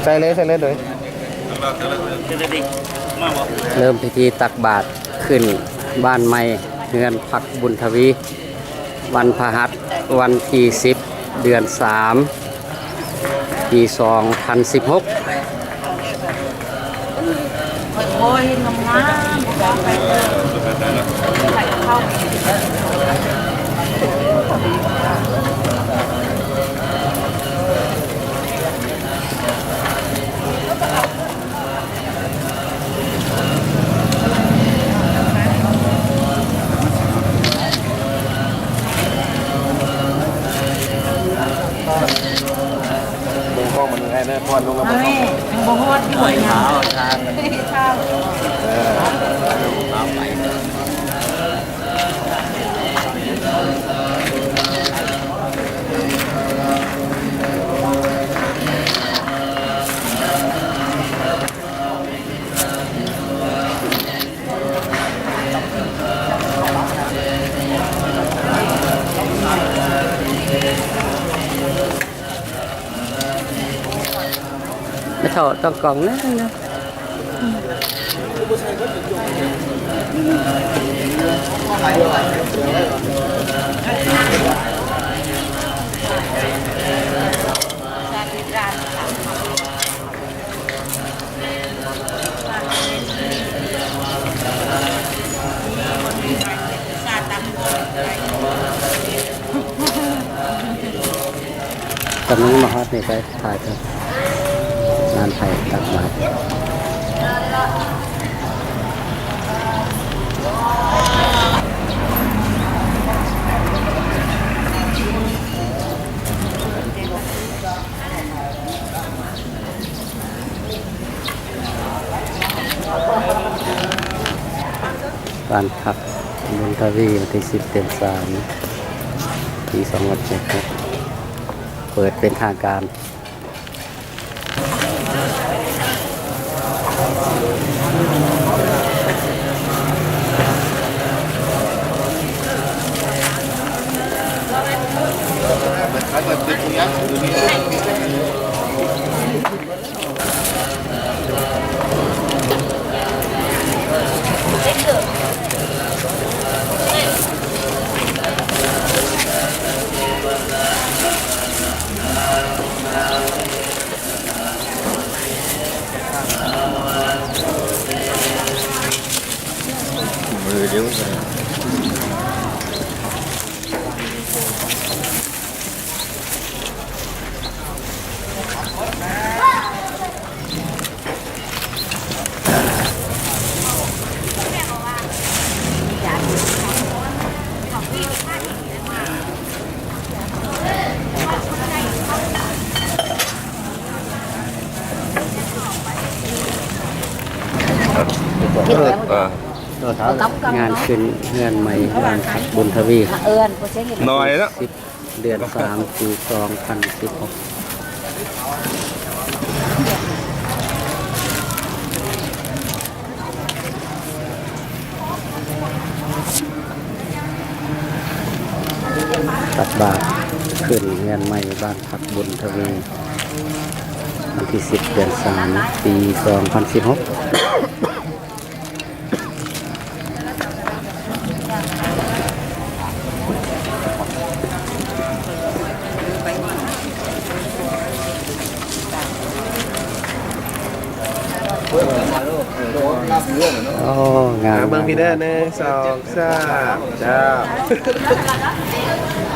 ໃສ່ເລີຍ ໃສ່ເລີຍ ໂດຍ ເລີ່ມພິທີຕັກບາດຂຶ້ນບ້ານໃໝ່ເຮືອນພັກບຸນທະວີ ວັນພະຫັດ ວັນທີສິບ ເດືອນສາມ ປີສອງພັນສິບຫົກ. ໂອ້ຍ ງາມໆ ໄປເລີຍ ໄປເຂົ້າ ເບິ່ງກ້ອງມັນໃຫ້ເດີ ພອນລົງມາເບິ່ງກ້ອງ ຍັງບໍ່ຮອດຢູ່ ໄປຫາເອົາທາງ ເອີ ເອົາໄປ. ແມ່ເຖົ້າຕ້ອງກອງໜ້ອຍໜຶ່ງເນາະ. ກຳລັງມາຮອດນີ້ໄປ ຖ່າຍເຖິງງານໃຜຕັກບາດ. ບ້ານພັກບຸນທະວີ ວັນທີສິບ ເດືອນສາມ ປີສອງພັນສິບຫົກ ເປີດເປັນທາງການ. ງານຂຶ້ນເຮືອນໃໝ່ບ້ານພັກບຸນທະວີ ໜ້ອຍເນາະ ສິບ ເດືອນສາມ ປີສອງພັນສິບຫົກ. ຕັກບາດຂຶ້ນເຮືອນໃໝ່ບ້ານພັກບຸນທະວີ ວັນທີສິບ ເດືອນສາມ ປີສອງພັນສິບຫົກ. ໂອ້ ງາມ ເບິ່ງພີ້ເດີ ໜຶ່ງ ສອງ ສາມ ເຈົ້າ.